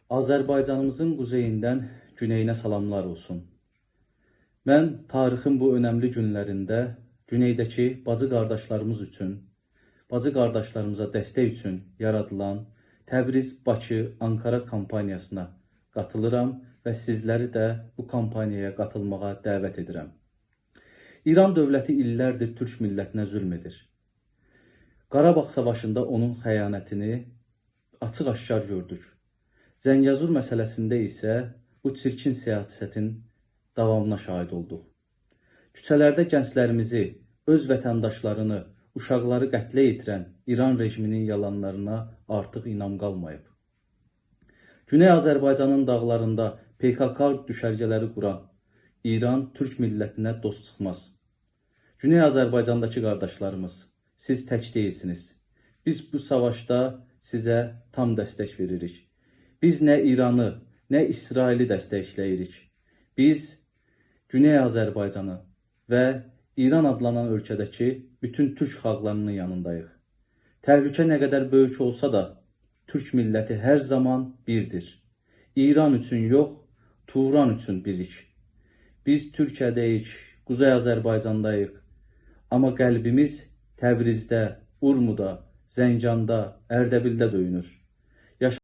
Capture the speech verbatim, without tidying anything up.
آذربایجانیمیزین قوزئییندن گونئیینه سلاملار اولسون. من تاریخین بو اؤنملی گونلرینده گونئیده‌کی باجی قارداشلاریمیز اوچون، باجی قارداشلاریمیزا دستک اوچون یارادیلان تبریز، باکی، آنکارا کامپانیاسینا قاتیلیرام و سیزلری ده بو کامپانیایا قاتیلماغا دعوت ائدیرم. ایران دؤولتی ایللردیر تورک میللتینه ظلم ائدیر. قاراباغ ساواشیندا اونون خیانتینی آچیق-آشکار گؤردوک. زنگه‌زور مسئله‌سینده ایسه بو چیرکین سیاستین داوامینا شاهید اولدوق. کوچه‌لرده گنجلریمیزی، اؤز وطنداشلارینی، اوشاقلاری قتله یئتیرن ایران رژیمینین یالانلارینا آرتیق اینام قالماییب. گونئی آذربایجانین داغلاریندا پ ک ک دوشرگه‌لری قوران ایران تورک میللتینه دوست چیخماز. گونئی آذربایجانداکی قارداشلاریمیز، سیز تک دئییلسینیز. بیز بو ساواشدا سیزه تام دستک وئریریک. بیز نه ایرانی، نه اسرائیلی دستکله‌ییریک. بیز گونئی آذربایجانی و ایران آدلانان اؤلکه‌ده‌کی بوتون تورک خالقلاری‌نین یانینداییق. تهلکه نه قدر بؤیوک اولسا دا، تورک میللتی هر زامان بیردیر. ایران اوچون یوخ، توران اوچون بیریک. بیز تورکیه‌ده‌ییک، قوزئی آذربایجانداییق. آمما قلبیمیز تبریزده، اورمودا، زنگاندا، اردبیلده دؤیونور.